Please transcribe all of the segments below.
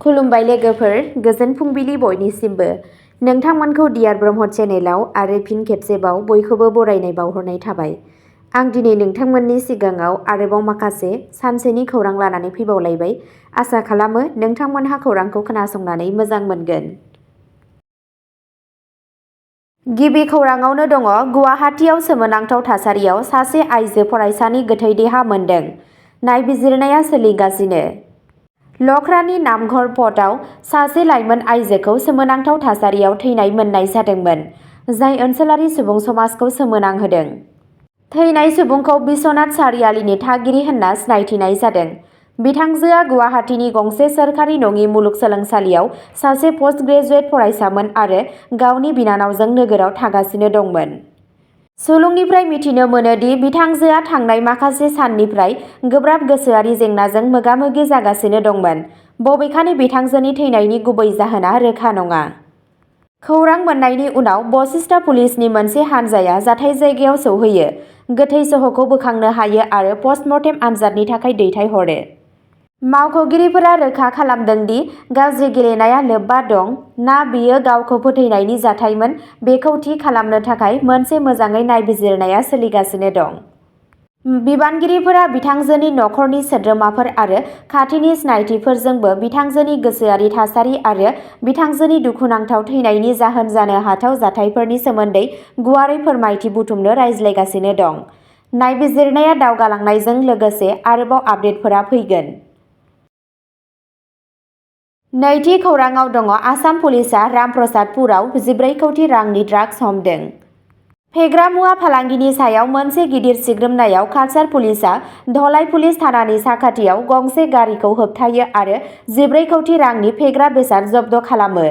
खुलुमबाय लोगोफोर, गोजोन फुंबिलि बयनिसिमबो। नोंथांमोनखौ डियार ब्रह्म चेनेलाव आरो फिन खेबसेबाव बयखौबो बरायनाय बावहरनाय थाबाय। आं दिनै नोंथांमोननि सिगाङाव आरोबाव माखासे सानसेनि खौरां लानानै फैबावलायबाय। आसा खालामो नोंथांमोनहा खौरांखौ खोनासंनानै मोजां मोनगोन। गिबि खौराङावनो दङ गुवाहाटीआव सोमोनांथाव थासारियाव सासे आइजो फरायसानि गोथै देहा मोन्दों। नायबिजिरनाया सोलिगासिनो। लख्रानि नामघर पटआव सासे लाइमोन आइजोखौ सोमोनांथाव थासारियाव थैनाय मोननाय जादोंमोन, जाय ओनसोलारि सुबुं समाजखौ सोमोनांहोदों। थैनाय सुबुंखौ बिश्वनाथ सारियालिनि थागिरि होनना सिनायथिनाय जादों। बिथांजोआ गुवाहाटीनि गंसे सोरखारि नङि मुलुगसोलोंसालियाव सासे पस्ट ग्रेजुएट फरायसामोन आरो गावनि बिनानावजों नोगोराव थागासिनो दंमोन। सुलुंनिफ्राय मिथिनो मोनो दि बिथांजोआ थांनाय माखासे साननिफ्राय गोब्राब गोसोआरि जेंनाजों मोगा-मोगि जागासिनो दंमोन, बबेखानि बिथांजोनि थैनायनि गुबै जाहोना रोखा नङा। खौरां मोननायनि उनाव बशिष्ठ पुलिसनि मोनसे हानजाया जाथाय जायगायाव सौहैयो, गोथै सह'खौ बोखांनो हायो आरो पस्टमर्टेम आनजादनि थाखाय दैथायहरो। मावख'गिरिफोरा रोखा खालामदों दि गाज्रि गेलेनाया लोब्बा दं ना बेयो गावखौ फोथैनायनि जाथायमोन बेखौ थि खालामनो थाखाय मोनसे मोजाङै नायबिजिरनाया सोलिगासिनो दं। बिबानगिरिफोरा बिथांजोनि नखरनि सोद्रोमाफोर आरो खाथिनि सिनायथिफोरजोंबो बिथांजोनि गोसोआरि थासारि आरो बिथांजोनि दुखुनांथाव थैनायनि जाहोन जानो हाथाव जाथायफोरनि सोमोन्दै गुवारै फोरमायथि बुथुमनो रायज्लायगासिनो दं। नायबिजिरनाया दावगालांनायजों लोगोसे आरोबाव आपडेटफोरा फैगोन। नैथि खौराङाव दङ आसाम पुलिसआ रामप्रसादपुराव 14 कौटि रांनि ड्राग्स हमदों। फेग्रा मुवा फालांगिनि सायाव मोनसे गिदिर सिग्रोमनायाव काछार पुलिसआ धलाई पुलिस थानानि साखाथियाव गंसे गारिखौ होबथायो आरो 14 कौटि रांनि फेग्रा बेसाद जब्द खालामो।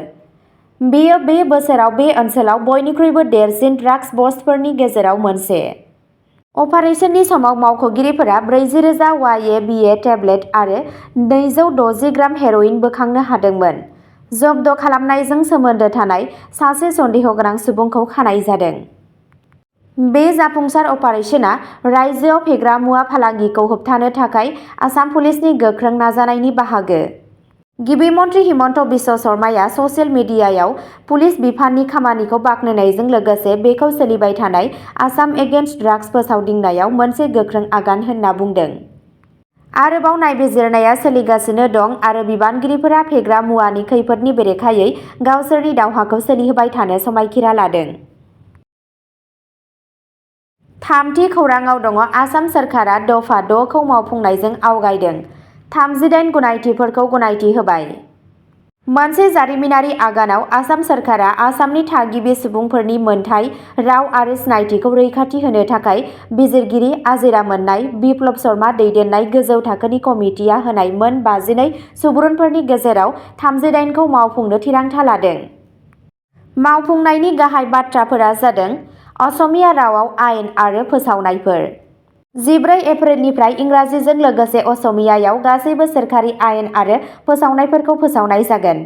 बेयो बे बोसोराव बे ओनसोलाव बयनिख्रुइबो देरसिन ड्राग्स बस्टफोरनि गेजेराव मोनसे। अपारेशननि समाव मावख'गिरिफोरा 40,000 YABA टेब्लेट आरो 260 ग्राम हेर'इन बोखांनो हादोंमोन। जब्द खालामनायजों सोमोन्दो थानाय सासे सन्देहगोनां सुबुंखौ खानाय जादों। बे जाफुंसार अपारेशना रायजोआव फेग्रा मुवा फालांगिखौ होबथानो थाखाय आसाम पुलिसनि गोख्रों नाजानायनि बाहागो। गिबि मन्थ्रि हिमन्त बिश्व शर्माया ससियेल मिडियायाव पुलिस बिफाननि खामानिखौ बाख्नायनायजों लोगोसे बेखौ सोलिबाय थानाय आसाम एगेन्स्ट ड्राग्स फोसावदिंनायाव मोनसे गोख्रों आगान होनना बुंदों। आरोबाव नायबिजिरनाया सोलिगासिनो दं आरो बिबानगिरिफोरा फेग्रा मुवानि खैफोदनि बेरेखायै गावसोरनि दावहाखौ सोलिहोबाय थानो समायखिरा लादों। थामथि खौराङाव दङ आसाम सोरखारा दफा 6 खौ मावफुंनायजों आवगायदों। 38 गनायथिफोरखौ गनायथि होबाय। मोनसे जारिमिनारि आगानाव आसाम सोरखारा आसामनि थागिबि सुबुंफोरनि मोनथाय, राव आरो सिनायथिखौ रैखाथि होनो थाखाय बिजिरगिरि आजिरा मोन्नाय बिप्लब शर्मा दैदेननाय गोजौ थाखोनि कमिटिआ होनाय मोन 52 सुबुरुनफोरनि गेजेराव 38 खौ मावफुंनो थिरांथा लादों। मावफुंनायनि गाहाय बाथ्राफोरा जादों असमिया रावाव आयेन आरो फोसावनायफोर। 14 एप्रिलनिफ्राय इंराजिजों लोगोसे असमियायाव गासैबो सोरखारि आयेन आरो फोसावनायफोरखौ फोसावनाय जागोन।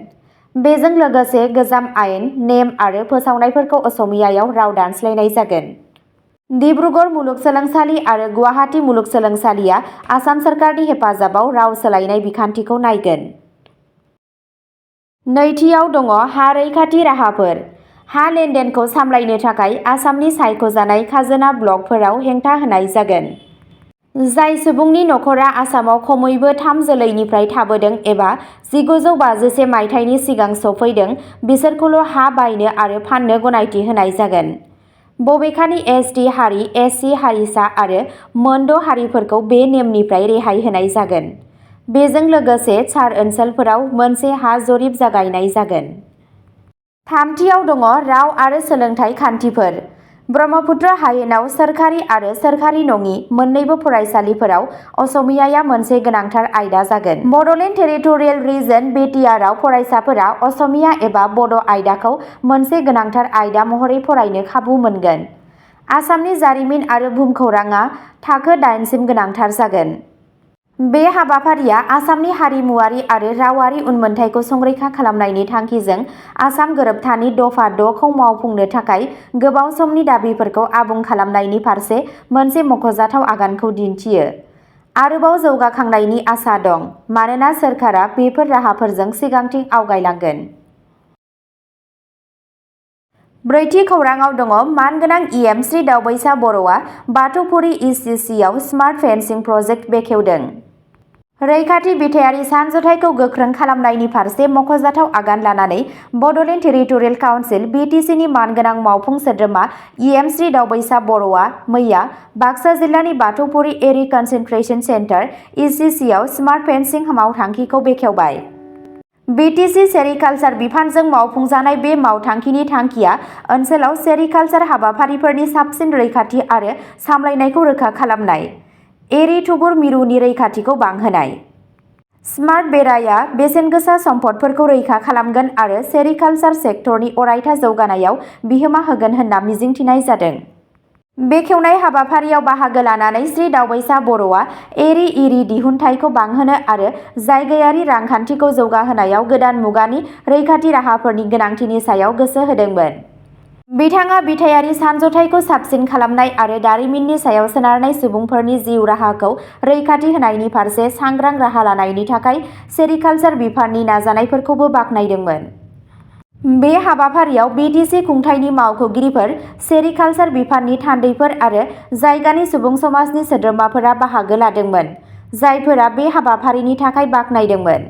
बेजों लोगोसे गोजाम आयेन, नेम आरो फोसावनायफोरखौ असमियायाव राव दानस्लायनाय जागोन। डिब्रुगड़ मुलुगसोलोंसालि आरो गुवाहाटी मुलुगसोलोंसालिया आसाम सोरखारनि हेफाजाबाव राव सोलायनाय बिखान्थिखौ नायगोन। नैथियाव दङ हा रैखाथि राहाफोर। हा लेनदेनखौ सामलायनो थाखाय आसामनि सायख'जानाय खाजोना ब्लकफोराव हेंथा होनाय जागोन। जाय सुबुंनि नखरा आसामाव खमैबो 3 जोलैनिफ्राय थाबोदों एबा 1951 मायथाइनि सिगां सफैदों, बिसोरखौल' हा बायनो आरो फाननो गनायथि होनाय जागोन। बबेखानि एसटि हारि, एससि हारिसा आरो मोनद' हारिफोरखौ बे नेमनिफ्राय रेहाय होनाय जागोन। बेजों लोगोसे चार ओनसोलफोराव मोनसे हा जरिप जागायनाय जागोन। थामथियाव दङ राव आरो सोलोंथाइ खान्थिफोर। ब्रह्मपुत्र हायेनाव सोरखारि आरो सोरखारि नङि मोन्नैबो फरायसालिफोराव असमियाया मोनसे गोनांथार आयदा जागोन। बड'लेण्ड टेरिटरियेल रिजन (BTR) आव फरायसाफोरा असमिया एबा बड' आयदाखौ मोनसे गोनांथार आयदा महरै फरायनो खाबु मोनगोन। आसामनि जारिमिन आरो भुमखौरांआ थाखो 8 सिम गोनांथार जागोन। बे हाबाफारिया आसामनि हारिमुआरि आरो रावारि उनमोनथाइखौ संरैखा खालामनायनि थांखिजों आसाम गोरोबथानि दफा 6 खौ मावफुंनो थाखाय गोबाव समनि दाबिफोरखौ आबुं खालामनायनि फारसे मोनसे मख'जाथाव आगानखौ दिन्थियो। आरोबाव जौगाखांनायनि आसा दं मानोना सोरखारा बेफोर राहाफोरजों सिगांथिं आवगायलांगोन। ब्रैथि खौराङाव दङ मानगोनां इएम श्री दावबायसा बर'आ बाथौफुरि इसिसिआव स्मार्ट फेन्सिं प्रजेक्ट बेखेवदों। रैखाथि बिथायारि सानजथाइखौ गोख्रों खालामनायनि फारसे मख'जाथाव आगान लानानै बड'लेण्ड टेरिटरियेल काउन्सिल BTCनि मानगोनां मावफुं सोद्रोमा इएम श्री दावबायसा बर'आ मैया बाक्सा जिल्लानि बाथौफुरि एरि कनसेन्ट्रेसन सेन्टार इसिसिआव स्मार्ट फेन्सिं मावथांखिखौ बेखेवबाय। BTC सेरिकालचार बिफानजों मावफुंजानाय बे मावथांखिनि थांखिया ओनसोलाव सेरिकालचार हाबाफारिफोरनि साबसिन रैखाथि आरो सामलायनायखौ रोखा खालामनाय, एरि थुबुर मिरुनि रैखाथिखौ बांहोनाय। स्मार्ट बेराया बेसेनगोसा सम्पदफोरखौ रैखा खालामगोन आरो सेरिकालचार सेक्टरनि अरायथा जौगानायाव बिहोमा होगोन होनना मिजिंथिनाय जादों। बेखेवनाय हाबाफारियाव बाहागो लानानै श्री दावबायसा बर'आ एरि इरि दिहुनथायखौ बांहोनो आरो जायगायारि रांखान्थिखौ जौगाहोनायाव गोदान मुगानि रैखाथि राहाफोरनि गोनांथिनि सायाव गोसो होदोंमोन। बिथाङा बिथायारि सानजथाइखौ साबसिन खालामनाय आरो दारिमिननि सायाव सोनारनाय सुबुंफोरनि जिउ राहाखौ रैखाथि होनायनि फारसे सांग्रां राहा लानायनि थाखाय सेरिकालचार बिफाननि नाजानायफोरखौबो बाख्नायदोंमोन। बे हाबाफारियाव BTC खुंथायनि मावख'गिरिफोर, सेरिकालचार बिफाननि थान्दैफोर आरो जायगानि सुबुं समाजनि सोद्रोमाफोरा बाहागो लादोंमोन, जायफोरा बे हाबाफारिनि थाखाय बाख्नायदोंमोन।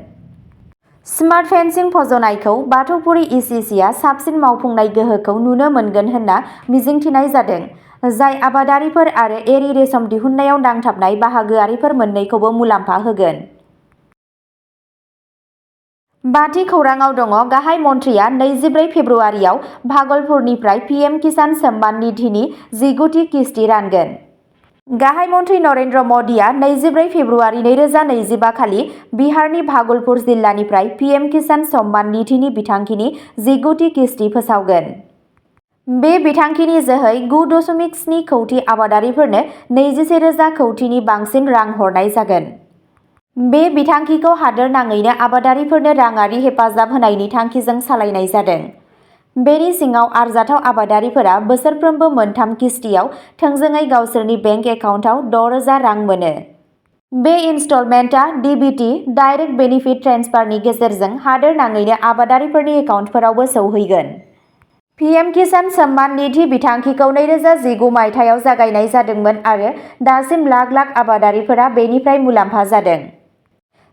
स्मार्ट फेन्सिं फज'नायखौ बाथौफुरि इसिसिआ साबसिन मावफुंनाय गोहोखौ नुनो मोनगोन होनना मिजिंथिनाय जादों, जाय आबादारिफोर आरो एरि रेशम दिहुननायाव नांथाबनाय बाहागोआरिफोर मोन्नैखौबो मुलाम्फा होगोन। बाथि खौराङाव दङ गाहाय मन्थ्रिया 24 फेब्रुवारियाव भागलपुरनिफ्राय PM किसान सम्मान निधिनि 19थि किस्ति रानगोन। गाहाय मन्थ्रि नरेन्द्र मदिया 24 फेब्रुवारि 2025 खालि बिहारनि भागलपुर जिल्लानिफ्राय PM किसान सम्मान निधिनि बिथांखिनि 19थि किस्ति फोसावगोन। बे बिथांखिनि जोहै 9.7 कौटि आबादारिफोरनो 21,000 कौटिनि बांसिन रां हरनाय जागोन। बे बिथांखिखौ हादोर नाङैनो आबादारिफोरनो राङारि हेफाजाब होनायनि थांखिजों सालायनाय जादों। बेनि सिङाव आरजाथाव आबादारिफोरा बोसोरफ्रोमबो मोनथाम किस्तियाव थोंजोङै गावसोरनि बेंक एकाउन्टआव 6,000 रां मोनो। बे इनस्टलमेन्टआ DBT डाइरेक्ट बेनिफिट ट्रेन्सफारनि गेजेरजों हादोर नाङैनो आबादारिफोरनि एकाउन्टफोरावबो सौहैगोन। PM किसान सम्मान निधि बिथांखिखौ 2019 मायथाइयाव जागायनाय जादोंमोन आरो दासिम लाख लाख आबादारिफोरा बेनिफ्राय मुलाम्फा जादों।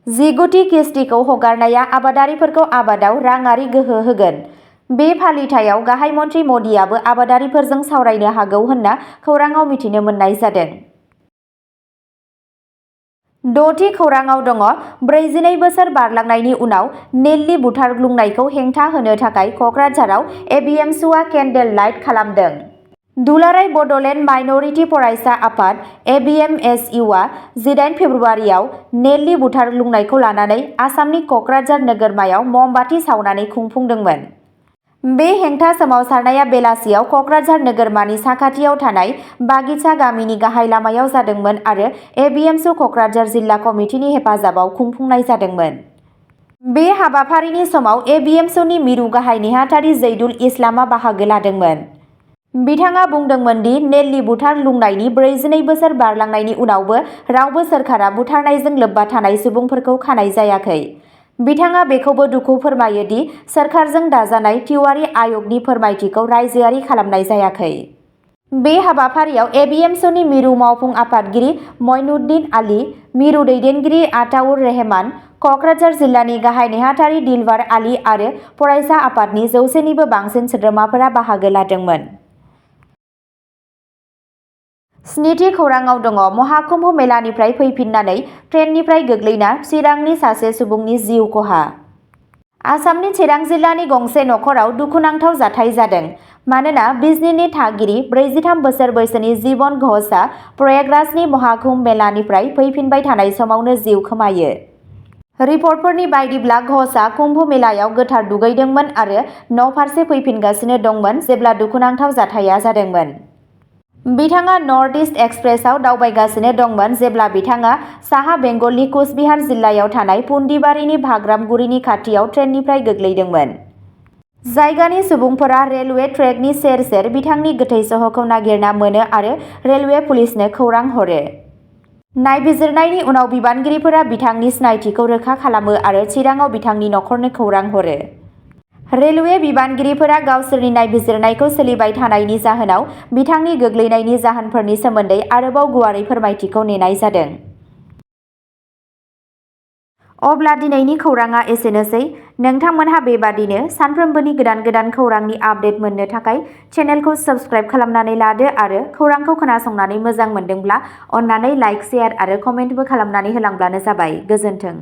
19थि किस्तिखौ हगारनाया आबादारिफोरखौ आबादाव राङारि गोहो होगोन। बे फालिथायाव गाहाय मन्थ्रि मदियाबो आबादारिफोरजों सावरायनो हागौ होनना खौराङाव मिथिनो मोननाय जादों। 6थि खौराङाव दङ 42 बोसोर बारलांनायनि उनाव नेल्लि बुथारग्लुंनायखौ हेंथा होनो थाखाय क'क्राझाराव ABMSUआ केन्डेल लाइट खालामदों। दुलाराय बड'लेण्ड माइन'रिटि फरायसा आफाद ABMSUआ 18 फेब्रुवारियाव नेल्लि बुथारग्लुंनायखौ लानानै आसामनि क'क्राझार नोगोरमायाव ममबाति सावनानै खुंफुंदोंमोन। बे हेंथा सोमावसारनाया बेलासियाव क'क्राझार नोगोरमानि साखाथियाव थानाय बागिचा गामिनि गाहाय लामायाव जादोंमोन आरो ABMSU क'क्राझार जिल्ला कमिटिनि हेफाजाबाव खुंफुंनाय जादोंमोन। बे हाबाफारिनि समाव ABMSUनि मिरु गाहाय नेहाथारि जैदुल इस्लामआ बाहागो लादोंमोन। बिथाङा बुंदोंमोन दि नेल्लि बुथारग्लुंनायनि 42 बोसोर बारलांनायनि उनावबो रावबो सोरखारा बुथारनायजों लोब्बा थानाय सुबुंफोरखौ खानाय जायाखै। बिथाङा बेखौबो दुखु फोरमायो दि सोरखारजों दाजानाय तिवारी आय'गनि फोरमायथिखौ रायजोआरि खालामनाय जायाखै। बे हाबाफारियाव ABMSUनि मिरु मावफुं आफादगिरि मइनुद्दिन आली, मिरु दैदेनगिरि आताउर रहमान, क'क्राझार जिल्लानि गाहाय नेहाथारि दिलबार आली आरो फरायसा आफादनि 100 निबो बांसिन सोद्रोमाफोरा बाहागो लादोंमोन। 7थि खौराङाव दङ महाकुम्भ मेलानिफ्राय फैफिननानै ट्रेननिफ्राय गोग्लैना चिरांनि सासे सुबुंनि जिउ खहा। आसामनि चिरां जिल्लानि गंसे नखराव दुखुनांथाव जाथाय जादों मानोना बिजनीनि थागिरि 43 बोसोर बैसोनि जीवन घोषआ प्रयागराजनि महाकुम्भ मेलानिफ्राय फैफिनबाय थानाय समावनो जिउ खोमायो। रिपर्टफोरनि बायदिब्ला घोषआ कुम्भ मेलायाव गोथार दुगैदोंमोन आरो न'फारसे फैफिनगासिनो दंमोन जेब्ला दुखुनांथाव जाथाया जादोंमोन। बिथाङा नर्थ इस्ट एक्सप्रेसआव दावबायगासिनो दंमोन जेब्ला बिथाङा साहा बेंगलनि कुचबिहार जिल्लायाव थानाय पुन्डिबारीनि भाग्रामगुरिनि खाथियाव ट्रेननिफ्राय गोग्लैदोंमोन। जायगानि सुबुंफोरा रेलवे ट्रेकनि सेर सेर बिथांनि गोथै सह'खौ नागिरना मोनो आरो रेलवे पुलिसनो खौरां हरो। नायबिजिरनायनि उनाव बिबानगिरिफोरा बिथांनि सिनायथिखौ रोखा खालामो आरो चिराङाव बिथांनि नखरनो खौरां हरो। रेलवे बिबानगिरिफोरा गावसोरनि नायबिजिरनायखौ सोलिबाय थानायनि जाहोनाव बिथांनि गोग्लैनायनि जाहोनफोरनि सोमोन्दै आरोबाव गुवारै फोरमायथिखौ नेनाय जादों। अब्ला दिनैनि खौराङा एसेनोसै। नोंथांमोनहा बेबादिनो सानफ्रोमबोनि गोदान खौरांनि आपडेट मोननो थाखाय चेनेलखौ साबस्क्राइब खालामनानै लादो आरो खौरांखौ खोनासंनानै मोजां मोनदोंब्ला अन्नानै लाइक, शेयार आरो कमेन्टबो खालामनानै होलांब्लानो जाबाय। गोजोन्थों।